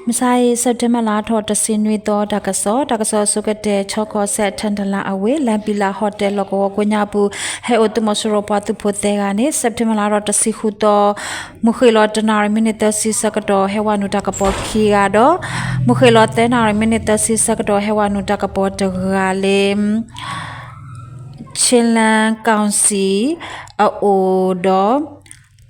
မုၢ်ဆါအံၤ September လါထီၣ်တဆံနွံသီ တၢ်ကစီၣ်, တၢ်ကစီၣ်အဆိကတၢၢ် ခၠီကီၢ်စဲၣ် ထၢၣ်တလၣ်အဝ့ၢ် လါဘံလးဟီၣ်တဲၣ်လီၢ်ကဝီၤကိးညါပူၤ ဟဲအိၣ်သုးမီၤစိရိၤပှၤသုးဖိသၢဂၤန့ၣ် September လါထီၣ်တဆံဃုသီ မုၢ်ဃ့ၢ်လီၤတနၣ်ရံၣ်မံးနံးသၢဆံဆၢကတီၢ် ဟဲဝဲနုာ်တၢ်ကပီၤခံဂၤဒီး မုၢ်ဃ့ၢ်လီၤသၢနၣ်ရံၣ်မံးနံးသၢဆံဆၢကတီၢ် ဟဲဝဲနုာ်တၢ်ကပီၤတဂၤလၢ Chinland Council အအိၣ်ဒီး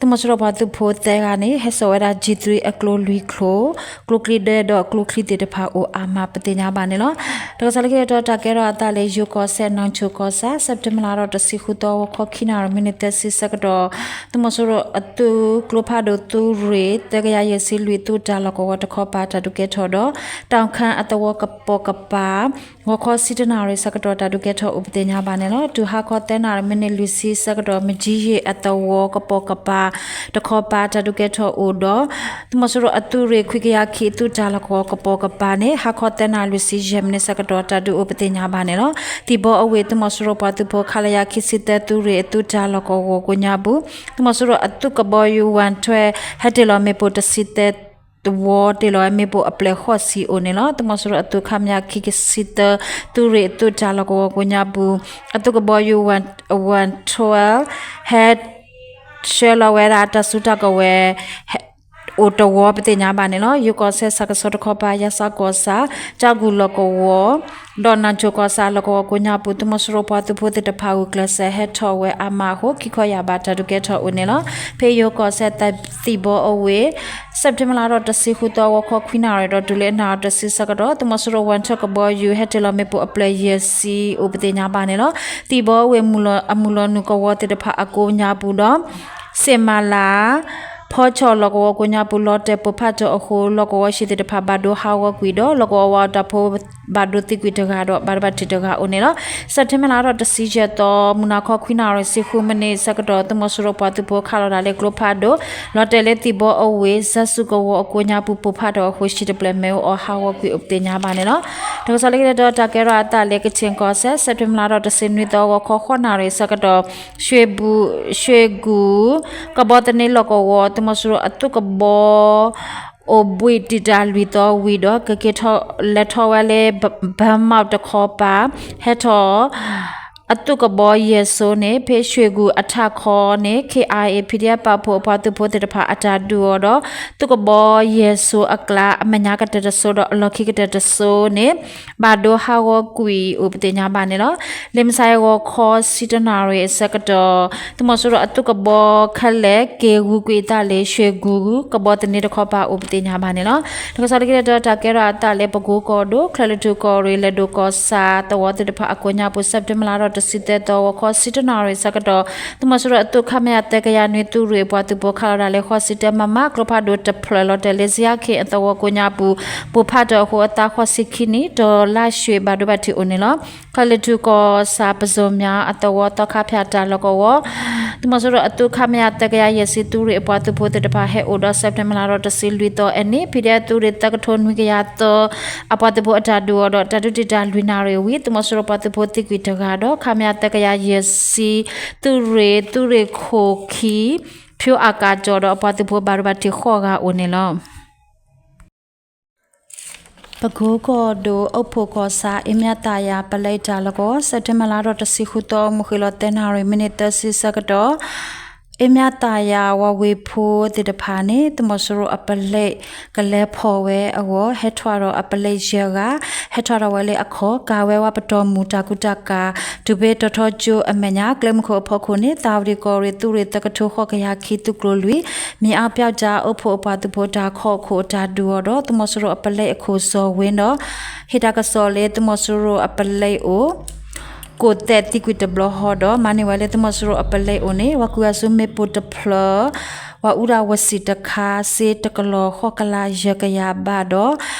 သုးမီၤစိရိၤပှၤသုးဖိသၢဂၤန့ၣ် ဟဲစိာ်ဝဲဒၣ် G three အကျိလွံၢ်ချိၣ်, ကျိချံဒဲဒီးကျိချံသ့ၣ်တဖၣ်အိၣ်အါမးပသ့ၣ်ညါဘၣ်န့ၣ်လီၤ. တၢ်ကစီၣ်လၢခံတတီၤ တၢ်ကဲထီၣ်အသးလၢယိၤကီၢ်စဲၣ် နီၢ်ဆိၣ်ကီၢ်ဆၣ် September လါထီၣ်တဆံဃုသီ ဂီၤခီခံနၣ်ရံၣ်မံးနံးသၢဆံဆၢကတီၢ် သုးမီၤစိရိၤအသုးကျိဖးဒိၣ်သုးရ့ၣ် သၢကယၤယဲၢ်ဆံလွံၢ် သုးတၢ်လီၢ်ကဝီၤတခီပၤ တၢ်ဒုးကဲထီၣ်ဒီး တၢ်ခၣ်အသဝီကပိာ်ကပၤ ဂီၤခီဆံတနၣ်ရံၣ်ဆၢကတီၢ် တၢ်ဒုးကဲထီၣ်အိၣ်ပသ့ၣ်ညါဘၣ်န့ၣ်လီၤ. တုၤဟါခီသၢနၣ်ရံၣ်မံးနံးလွံၢ်ဆံဆၢကတီၢ် မကၠံယ့ၣ်အသဝီကပိာ်ကပၤတခီပၤ တၢ်ဒုးကဲထီၣ်အိၣ်ဒီး သုးမီၤစိရိၤအသုးရ့ၣ်ခွံကယၤခံ သုးတၢ်လီၢ်ကဝီၤကပိာ်ကပၤန့ၣ် ဟါခီသၢနၣ်ရံၣ်လွံၢ်ဆံယဲၢ်မံးနံးဆၢကတီၢ် တၢ်ဒုးအိၣ်ပသ့ၣ်ညါဘၣ်န့ၣ်လီၤ. သံၣ်ဘီအဝ့ၢ် သုးမီၤစိရိၤပှၤသုးဖိ ခလရ ခံဆံသၢ သုးရ့ၣ်အသုးတၢ်လီၢ်ကဝီၤကိးညါပူၤ သုးမီၤစိရိၤအသုးကဘီယူၤ ဝၣ်ထွဲ ဟဲတ့ၢ်လီၤမ့ၣ်ပိၢ်တဆံသၢ သဝီတ့ၢ်လီၤဝဲမ့ၣ်ပိၢ်အပျဲၢ်ဃိးဆံအိၣ်န့ၣ်လီၤ. သုးမီၤစိရိၤအသုး ခမရ ခံဆံသၢ သုးရ့ၣ်အသုးတၢ်လီၢ်ကဝီၤကိးညါပူၤ အသုးကဘီယူၤ ဝၣ်ထွဲ ဟဲဆှၢလီၤဝဲဒၣ်တၢ်စုတၢ်ကဝဲၤ အိၣ်တဝီပသ့ၣ်ညါဘၣ်န့ၣ်လီၤ. ယိၤကီၢ်စဲၣ် ဆၣ်ကဆီတခီပၤ ယၣ်စၣ်ကီၢ်ဆၣ် ကၠၢ်ကူၣ်လီၢ်ကဝီၤ ဒီးနၢ်ဆိၣ်ကီၢ်ဆၣ်လီၢ်ကဝီၤကိးညါပူၤ သုးမီၤစိရိၤပှၤသုးဖိသ့ၣ်တဖၣ် ဂုာ်ကျဲးစၢးဟဲထီၣ်ဝဲအါမးအဃိ ခံခီယၢ်ဘးတၢ်ဒုးကဲထီၣ်အိၣ်န့ၣ်လီၤ. ဖဲယိၤကီၢ်စဲၣ် သံၣ်ဘီအဝ့ၢ် September လါထီၣ်တဆံဃုသီ ဂီၤခီခွံနၣ်ရံၣ်ဒီးတုၤလၢနၣ်ရံၣ်တဆံဆၢကတီၢ် သုးမီၤစိရိၤ ဝၣ်ထွဲ ကဘီယူၤ ဟဲတ့ၢ်လီၤမ့ၣ်ပိၢ်အပျဲၢ်ယဲၢ်ဆံအိၣ်ပသ့ၣ်ညါဘၣ်န့ၣ်လီၤ. သံၣ်ဘီအဝ့ၢ် အမုၢ်လီၤနုာ်ကဝီၤသ့ၣ်တဖၣ်အကိးညါပူၤဒီး စ့ၣ်မၤလး ဖီဆီၣ်လီၢ်ကဝီၤကိးညါပူၤ လီၤတဲာ်ပိၢ်ဖးထီၣ်အဃိ လီၢ်ကဝီၤဆံးသ့ၣ်တဖၣ်ဘၣ်ဒိဟးဂီၤကွံာ်ဒီး လီၢ်ကဝီၤဝၤအတၢ်ဖိ ဘၣ်ဒိသံကွံာ်တဂၤဒီး ဘၣ်ဒိဘၣ်ထံးတဂၤအိၣ်န့ၣ်လီၤ. September လါထီၣ်တဆံယဲၢ်သီ မုၢ်နၤခီခွံနၣ်ရံၣ်ဆံဃုမံးနံးဆၢကတီၢ် သုးမီၤစိရိၤပှၤသုးဖိခးလီၤတၢ်လၢကျိဖးဒိၣ် လီၤတဲာ်လၢသံၣ်ဘီအဝ့ၢ် စၢ်စူၣ်ကဝီၤအကိးညါပူၤ ပိၢ်ဖးထီၣ်အဃိ ဆံးတပျဲၢ်မ့ၣ်အူအီၣ်ဟးဂီၤကွံာ်အိၣ်ပသ့ၣ်ညါဘၣ်န့ၣ်လီၤ. တၢ်ကစီၣ်လၢခံတတီၤ တၢ်ကဲထီၣ်အသးလၢ ကခ့ၣ်ကီၢ်စဲၣ် September လါထီၣ်တဆံနွံသီ ဂီၤခီဃိးနၣ်ရံၣ်ဆၢကတီၢ် ရွှေကူ ကဘီသန့လီၢ်ကဝီၤ သုးမီၤစိရိၤအသုးကဘီ အိၣ်ဘှံးတံာ်တာ်လွံၢ်သီဝံၤဒီး ကက့ၤထီၣ်လဲၤထီၣ်ဝဲလၢ ဘၢမီၣ်တခီပၤ ဟဲထီၣ် အသုးကဘီယဲၢ်စိန့ၣ် ဖဲရွှေကူအထးခီန့ၣ် ခ့ၣ်အါအ့ၣ် ဖံးဒံးပာ်ဖှိၣ်အပှၤသုးဖိသ့ၣ်တဖၣ်အတၢ်ဒုးအီၤဒီး သုးကဘီယဲၢ်စိအကျါ အမဲာ်ညါကတၢၢ်တစိၤဒီးအလီၢ်ခံကတၢၢ်တစိၤန့ၣ် ဘၣ်ဒိဟးဂီၤကွံာ်အိၣ်ပသ့ၣ်ညါဘၣ်န့ၣ်လီၤ. လၢမုၢ်ဆါအံၤဂီၤခီဆံတနၣ်ရံၣ်အဆၢကတီၢ် သုးမီၤစိရိၤအသုးကဘီခဲလၢာ် က့ၤဂုာ်ကွံာ်အသးလၢ ရွှေကူ ကဘီသန့တခီပၤအိၣ်ပသ့ၣ်ညါဘၣ်န့ၣ်လီၤ. တၢ်ကစီၣ်လၢခံတတီၤ တၢ်ကဲထီၣ်အသးလၢ ပကိကီၢ်ဒိၣ် ချဲးလၢထူၣ်ကီၢ်ရ့ၣ် လဲၤဒိၣ်ကီၢ်ဆၣ်သဝီသ့ၣ်တဖၣ်အကိးညါပူၤ September လါထီၣ်တဆံသၢသီ ဂီၤခီဆံတနၣ်ရံၣ်ဆၢကတီၢ် သုးမီၤစိရိၤအသုး ခမရ သၢကယၤနွံ သုးရ့ၣ်အပှၤသုးဖိခးလီၤတၢ်လၢ ဃိးဆံတၢ မမ ကျိဖးဒိၣ်တဖျၢၣ် လီၤတဲာ်လၢ စယါခ့ၣ် အသဝီကိးညါပူၤ ပိၢ်ဖးထီၣ်အဃိ အသးဃိးဆံခံနံၣ် ဒီးလါရွှ့ၣ် ဘၣ်ဒိဘၣ်ထံးအိၣ်န့ၣ်လီၤ. ချဲးလၢထူၣ်ကီၢ်ဆၣ် ပစိၤမၠါအသဝီ သီခါဖၠၣ်တၢ်လီၢ်ကဝီၤ သုးမီၤစိရိၤအသုး ခမရ သၢကယၤယဲၢ်ဆံ သုးရ့ၣ်အပှၤသုးဖိသ့ၣ်တဖၣ် ဟဲအိၣ်ဒီး September လါထီၣ်တဆံလွံၢ်သီအနံၤ ဖံးဒဲး သုးရ့ၣ်သၢကထိနွံကယၤသၢ အပှၤသုးဖိအတၢ်ဒုးအီၤဒီး တၢ်ဒုးတံာ်တာ်လွံၢ်နၣ်ရံၣ်ဝံၤ သုးမီၤစိရိၤပှၤသုးဖိသံကွံာ်တဂၤဒီး ခမရ သၢကယၤယဲၢ်ဆံ သုးရ့ၣ်သုးရ့ၣ်ခိၣ်ခံ ဖၠိအကးကၠီၤဒီး အပှၤသုးဖိဘၣ်ဒိဘၣ်ထံးဃိးဂၤအိၣ်န့ၣ်လီၤ. ပကိကီၢ်ဒိၣ် အိၣ်ဖှိၣ်ကီၢ်ဆၣ် အ့မၠၣ်သၣ်ယၤပလဲတၢ်လီၢ်ကဝီၤ September လါထီၣ်တဆံဃုသီ မုၢ်ဃ့ၢ်လီၤသၢနၣ်ရံၣ် မံးနံးသၢဆံဆၢကတီၢ် အ့မၠၣ်သၣ်ယၤဝၤဝ့ၢ်ဖိသ့ၣ်တဖၣ်န့ၣ် သုးမီၤစိရိၤအပလဲ ကလဲၤဖီၣ်ဝဲအဂီၢ် ဟဲထွဲဒီးအပလဲယဲၢ်ဂၤ ဟဲထွဲထီၣ်ဝဲလၢအခီၣ် ကၤဝဲဝဲပတီၢ်မုၢ်တၢ်ကူတၢ်ကၤ တုၤဖဲတီၤထီကၠိအမဲာ်ညါ ကျဲမုၢ်ခိၣ်အဖီခိၣ်န့ၣ် သၣ်ဝတံၣ်ကီၢ်ရ့ၣ် သုးရ့ၣ်သၢကထိဃိးကယၤခံ သုးကျိၤလွံၢ် မ့ၢ်အါပၠီကၠါ အိၣ်ဖှိၣ်အပှၤသုးဖိတၢ်ခီၣ်ခိၣ်အတၢ်ဒုးအီၤဒီး သုးမီၤစိရိၤအပလဲအခိၣ်စီၤဝ့ဒီး ဟ့ၣ်တၢ်ကစီၣ်လၢသုးမီၤစိရိၤအပလဲအိၣ် ကိၣ်သဲးသံကွံာ်တဘျီဃီဒီး မၤန့ၢ်ဝဲလၢသုးမီၤစိရိၤအပလဲအိၣ်န့ၣ် ဝၤကွံာ်အစုမ့ၣ်ပိၢ်တဖျၢၣ် ဝၤအူဒၣ်ဝဲစံၣ်တခါ စ့တကလီၢ်ဃိးကလးယဲၢ်ကယၤဘးဒီး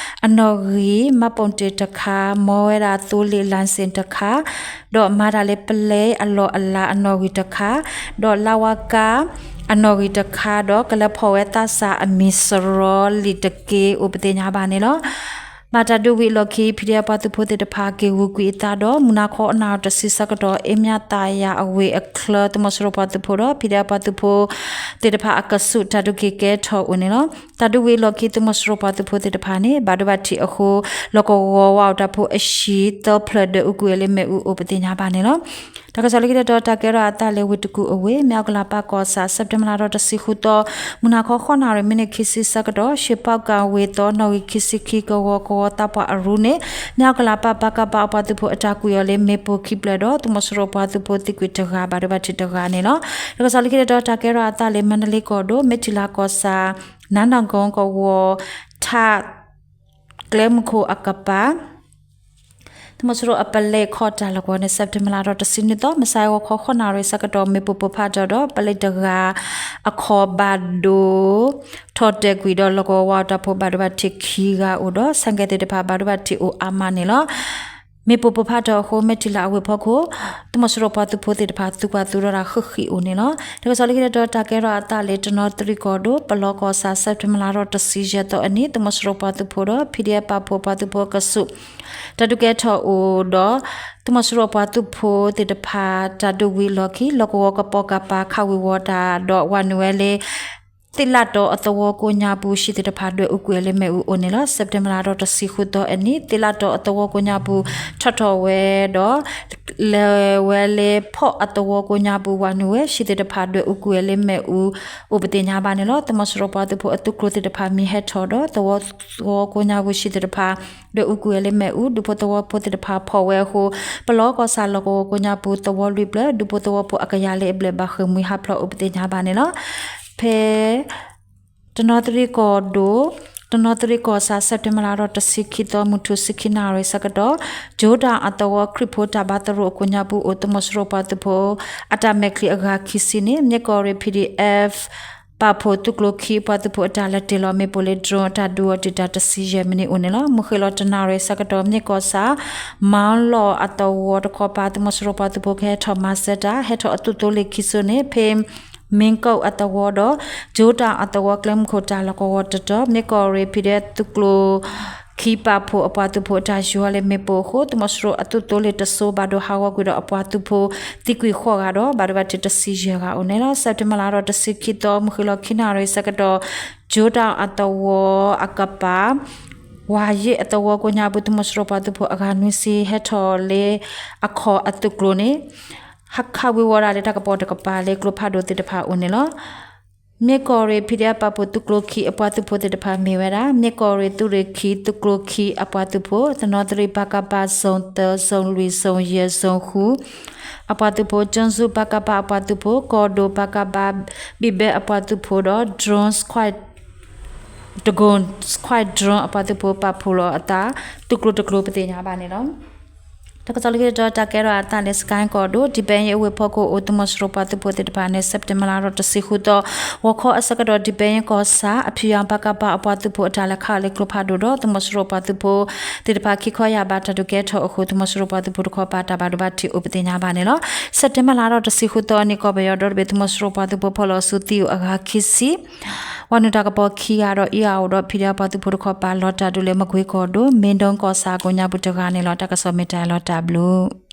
အနီၣ်ဂံၢ် မှတ်ပုံတင် တခါ မီဝဲဒၣ်သိလ့ၣ် license တခါ ဒီးမၤတၢ်လၢပလဲအလီၢ်အလၤအနီၣ်ဂံၢ်တခါ ဒီးလါဝါကါ အနီၣ်ဂံၢ်တခါ ဒီးကလဲၤဖီၣ်ဝဲသးစၢ်အမံၤစရီလံာ်တက့ၢ် အိၣ်ပသ့ၣ်ညါဘၣ်န့ၣ်လီၤ. ဘၣ်တၢ်ဒုးဝံၤအလီၢ်ခံ ဖံးဒဲးအပှၤသုးဖိသ့ၣ်တဖၣ် က့ၤဂုာ်ကွံာ်အသးဒီး မုၢ်နၤခီအနၣ်ရံၣ်တဆံဆၢကတီၢ် အ့မၠၣ်သၣ်ယၤအဝ့ၢ်အချၢ သုးမီၤစိရိၤပှၤသုးဖိဒီး ဖံးဒဲးအပှၤသုးဖိသ့ၣ်တဖၣ်အကဆူး တၢ်ဒုးက့ၤကဲထီၣ်အိၣ်န့ၣ်လီၤ. တၢ်ဒုးဝံၤလီၢ်ခံ သုးမီၤစိရိၤပှၤသုးဖိသ့ၣ်တဖၣ်န့ၣ် ဘၣ်ဒိဘၣ်ထံးအဃိ လီၢ်ကဝီၤဝးအိၣ်တၢ်ဖိအဟံၣ်သၢဖျၢၣ်ဒွဲၣ်အူကွံာ်ဝဲလၢမ့ၣ်အူအိၣ်ပသ့ၣ်ညါဘၣ်န့ၣ်လီၤ. တၢ်ကစီၣ်လၢခံတတီၤ တၢ်ကဲထီၣ်အသးလၢဝ့ၢ်တကူၣ်အဝ့ၢ် မ့ၢ်အီကလးပၢ်ကီၢ်ဆၣ် စဲးပထ့ဘၢၣ်လါဒီးတဆံဃုသီ မုၢ်နၤခီဃိးနၣ်ရံၣ် မံးနံးခံဆံဆၢကတီၢ် ရှ့ၣ်ပီကၣ်ဝ့ၢ်သီ နီၣ်ဂံၢ်ခံဆံခံ ကဝီၤကဝီၤသးပှၢ်အရူန့ၣ် မ့ၢ်အီကလးပၢ် ပကဖ အပှၤသုးဖိအတၢ်ကွံာ်အီၤလၢမ့ၣ်ပိၢ်ခံဖျၢၣ်ဒီး သုးမီၤစိရိၤပှၤသုးဖိသံကွံာ်တဂၤ ဘၣ်ဒိဘၣ်ထံးတဂၤန့ၣ်လီၤ. တၢ်ကစီၣ်လၢခံတတီၤ တၢ်ကဲထီၣ်အသးလၢမါဒလ့ကီၢ်ဒိၣ် မ့ၢ်ထံလၤကီၢ်ဆၣ် နါနီၣ်ကိကဝီၤ ထး ကျဲမုၢ်ခိၣ်အကပၤ သုးမီၤစိရိၤအပလဲခီၣ်တၢ်လီၢ်ကဝီၤန့ၣ် စဲးပထ့ဘၢၣ်လါဒီးတဆံနွံသီ မုၢ်ဆါအဂီၤခီဃိးနၣ်ရံၣ်ဆၢကတီၢ် မ့ၣ်ပိၢ်ပိၢ်ဖးထီၣ်ဒီး ပလဲတဂၤ အခီၣ်ဘၣ်ဒိ ထီၣ်တဲာ်ကွံာ်ဒီး လီၢ်ကဝီၤဝးအိၣ်တၢ်ဖိဘၣ်ဒိဘၣ်ထံးခံဂၤအိၣ်ဒီး ဆၣ်ကဲသ့ၣ်တဖၣ်ဘၣ်ဒိဘၣ်ထံးအိၣ်အါမးန့ၣ်လီၤ. မ့ၣ်ပိၢ်ပိၢ်ဖးထီၣ်အဃိ မ့ၢ်ထံလၤအဝ့ၢ်ဖီခိၣ် သုးမီၤစိရိၤပှၤသုးဖိသ့ၣ်တဖၣ် သုးကွၢ်သုးဒီးတၢ်ဃံးဃံးအိၣ်န့ၣ်လီၤ. တၢ်ကစီၣ်လၢခံတတီၤ တၢ်ကဲထီၣ်အသးလၢတနီသရံၣ်ကီၢ်ဒိၣ် ပလီကီၢ်ဆၣ် စဲးပထ့ဘၢၣ်လါဒီးတဆံယဲၢ်သီအနံၤ သုးမီၤစိရိၤပှၤသုးဖိဒီး PDF ပာ်ဖှိၣ်ပှၤသုးဖိအကဆူး တၢ်ဒုးကဲထီၣ်အိၣ်ဒီး သုးမီၤစိရိၤပှၤသုးဖိသ့ၣ်တဖၣ် တၢ်ဒုးဝံၤလီၢ်ခံ လီၢ်ကဝီၤကပိာ်ကပၤ ခးဝံၤဝီၤတၢ်ဒီး ဝၤနုာ်ဝဲလၢ သ့ၣ်လးတီၤအသဝီကိးညါပူၤ ဟံၣ်သ့ၣ်တဖၣ်ဒွဲၣ်အူကွံာ်ဝဲလၢမ့ၣ်အူအိၣ်န့ၣ်လီၤ. စဲးပထ့ဘၢၣ်လါဒီးတဆံဃုသီအနံၤ သ့ၣ်လးတီၤအသဝီကိးညါပူၤ ထီၣ်ထီၣ်ဝဲဒီး လဲၤဝဲလၢဖီၣ်အသဝီကိးညါပူၤ ဝၤနုာ်ဝဲ ဟံၣ်သ့ၣ်တဖၣ်ဒွဲၣ်အူကွံာ်ဝဲလၢမ့ၣ်အူအိၣ်ပသ့ၣ်ညါဘၣ်န့ၣ်လီၤ. သုးမီၤစိရိၤပှၤသုးဖိအသုးကျိၤသ့ၣ်တဖၣ်မံဟဲထီၣ်ဒီး သဝီကိးညါပူၤ ဟံၣ်သ့ၣ်တဖၣ် ဒွဲၣ်အူကွံာ်ဝဲလၢမ့ၣ်အူ ဒူဖိသဝီဖိသ့ၣ်တဖၣ်ဖီၣ်ဝဲအဃိ ပလီကီၢ်ဆၣ်လီၢ်ကဝီၤကိးညါပူၤ သဝီလွံၢ်ဖျၢၣ် ဒူဖိသဝီဖိအကယၤလၢအဘျဲၣ်ဘၣ်ဃ့ၢ်မှံဟးဖျိးအိၣ်ပသ့ၣ်ညါဘၣ်န့ၣ်လီၤ. ဖဲ တနီသရံၣ်ကီၢ်ဒိၣ် တနီသရံၣ်ကီၢ်ဆၣ် စဲးပထ့ဘၢၣ်လါဒီးတဆံခံသီ မုၢ်ထူၣ်ဆံခံနၣ်ရံၣ်ဆၢကတီၢ် ကၠိတၢ်အသဝီ ခရံာ်ဖိတၢ်ဘါသရိာ်အကိးညါပူၤအိၣ် သုးမီၤစိရိၤပှၤသုးဖိ အတၢ်မဲာ်ချံအဂၤခံဆံန့ၣ် မ့ၢ်ကီၢ်ရ့ၣ် PDF ပာ်ဖှိၣ်သုးကျိၤခံအပှၤသုးဖိအတၢ်လဲၤတ့ၢ်လီၤမ့ၣ်ပိၢ်လၢ drone အတၢ်ဒုးအီၤတံာ်တာ်တဆံယဲၢ်မံးနံးအိၣ်န့ၣ်လီၤ. မုၢ်ဃ့ၢ်လီၤတနၣ်ရံၣ်ဆၢကတီၢ် မ့ၢ်ကီၢ်ဆၣ် မၢလီၢ်အသဝီတခီပၤ သုးမီၤစိရိၤပှၤသုးဖိကဟဲထီၣ်မၤစၢၤတၢ် ဟဲထီၣ်အသုးသိလ့ၣ်ခံစိန့ၣ် ဖဲ မ့ၢ်ကီၢ်အသဝီဒီး ကၠိတၢ်အသဝီ ကျဲမုၢ်ခိၣ်တၢ်လီၢ်ကဝီၤတတီၤ မ့ၢ်ကီၢ်ရ့ၣ် PDF သုးကျိၤ ခံပာ်ဖှိၣ်အပှၤသုးဖိအတၢ်ယူၤလီၤလၢမ့ၣ်ပိၢ်အဃိ သုးမီၤစိရိၤအသုးသိလ့ၣ်တစိၤဘၣ်ဒိဟးဂီၤကွံာ်ဒီးအပှၤသုးဖိသံကွံာ်ဃိးဂၤဒီး ဘၣ်ဒိဘၣ်ထံးတဆံယဲၢ်ဂၤအိၣ်န့ၣ်လီၤ. စဲးပထ့ဘၢၣ်လါဒီးတဆံခံသီ မုၢ်ဃ့ၢ်လီၤခံနၣ်ရံၣ်ဆၢကတီၢ် ကၠိတၢ်အသဝီအကပၤ ဝၤယ့ၣ်အသဝီကိးညါပူၤ သုးမီၤစိရိၤပှၤသုးဖိအဂၤနွံဆံ ဟဲထီၣ်လၢအခီၣ်အသုးကျိၤန့ၣ် ဟးခးဝံၤဝီၤဒၣ်လၢတၢ်ကပီၤတကပၤလၢကျိဖးဒိၣ်သ့ၣ်တဖၣ်အိၣ်န့ၣ်လီၤ. မ့ၢ်ကီၢ်ရ့ၣ် PDF ပာ်ဖှိၣ်သုးကျိၤခံအပှၤသုးဖိသ့ၣ်တဖၣ်မ့ၢ်ဝဲဒၣ် မ့ၢ်ကီၢ်ရ့ၣ်သုးရ့ၣ်ခံသုးကျိၤခံအပှၤသုးဖိ တနီသရံၣ် ပကဖ zone သၢ zone လွံၢ် zone ယဲၢ် zone ဃု အပှၤသုးဖိ ကၠိၣ်စူ ပကဖ အပှၤသုးဖိ ကီၢ်ဒိၣ် ပကဖ ဘံၣ်ဘဲအပှၤသုးဖိဒီး drone squad တကိၣ် squad drone အပှၤသုးဖိပာ်ဖှိၣ်လီၤအသး သုးကျိၤတကျိၤပသ့ၣ်ညါဘၣ်န့ၣ်လီၤ. တၢ်ကစီၣ်လၢခံတတီၤ တၢ်ကဲထီၣ်အသးလၢ စကဲၣ်ကီၢ်ဒိၣ် ဒံဘဲယ့ၣ်အဝ့ၢ်ဖီခိၣ်အိၣ် သုးမီၤစိရိၤပှၤသုးဖိသ့ၣ်တဖၣ်န့ၣ် စဲးပထ့ဘၢၣ်လါဒီးတဆံဃုသီ ဂီၤခီအဆၢကတီၢ် ဒံဘဲယ့ၣ်ကီၢ်ဆၣ် အဖံးယၣ် ပကဖ အပှၤသုးဖိအတၢ်လဲၤခးလၢကျိဖးဒိၣ်ဒီး သုးမီၤစိရိၤပှၤသုးဖိသ့ၣ်တဖၣ် ခံခီယာ်ဘးတၢ်ဒုးကဲထီၣ်အဃိ သုးမီၤစိရိၤပှၤသုးဖိတခီပၤ တၢ်ဘၣ်ဒိဘၣ်ထံးအိၣ်ပသ့ၣ်ညါဘၣ်န့ၣ်လီၤ. စဲးပထ့ဘၢၣ်လါဒီးတဆံဃုသီအနံၤ ကီၢ်ပယီၤဒီတဘ့ၣ် သုးမီၤစိရိၤပှၤသုးဖိဖီၣ်လီၤဆူသံအိၣ်အဂၤခံဆံ ဝၤနုာ်တၢ်ကပီၤခံဂၤဒီး အံၤအအိၣ်ဒီး ဖံးယၣ်ပှၤသုးဖိတခီပၤ လီၤတၢ်ဒုးလၢမကွ့ကီၢ်ဒိၣ် မ့ၢ်ဒိကီၢ်ဆၣ်အကိးညါပူၤတဂၤန့ၣ်လီၤ. တၢ်ကစီၣ်မ့ၢ်တၢ်လီၤတၢ်ဘျုး